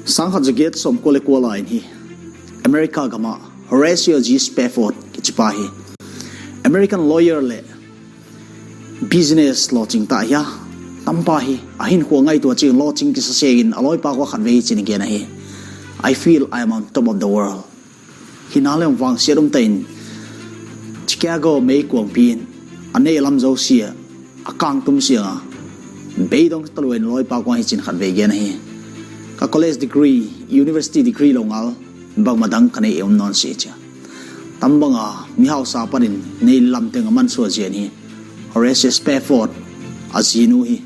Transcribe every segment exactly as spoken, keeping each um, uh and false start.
Sangkhat jaget somko le ko lai in hi America gam a Horatio G. Spafford kichipa hi American lawyer le business lawching tah ahi a, tampa hi ahinkho ngaito ching lawching kisaseng in aloipa ko khatvei hiche in agen ahi: I feel I am on top of the world. Hinale vangset umtah in Chicago meikuang pi in anei lam jouse a akangtum seng a, beidong talou in aloipa ko hiche in khatvei agen ahi: Ka college degree, university degree lou ngal, bangma dang kanei um nahi chu. Tambanga mihaosa pa in neilam teng amansuh jeng hi Horatio Spafford ajinu hi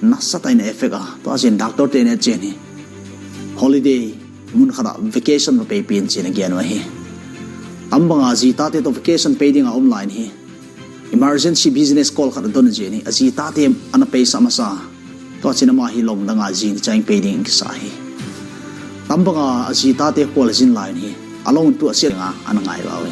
nasatah in effect a, tua jeh in doctor ten achen hi holiday, mun khat a vacation apeipen hiche in agen u ahi. Tambanga ajitate toh vacation pei dinga aum lai in hi emergency business call khat adon jeng hi, ajitate ana peisah masa, tua chun ama hi lhang danga jing chang pei ding akisah ahi. Tambanga ajitate call ajing lai in hi alhang tuh asia nga ana ngai uve.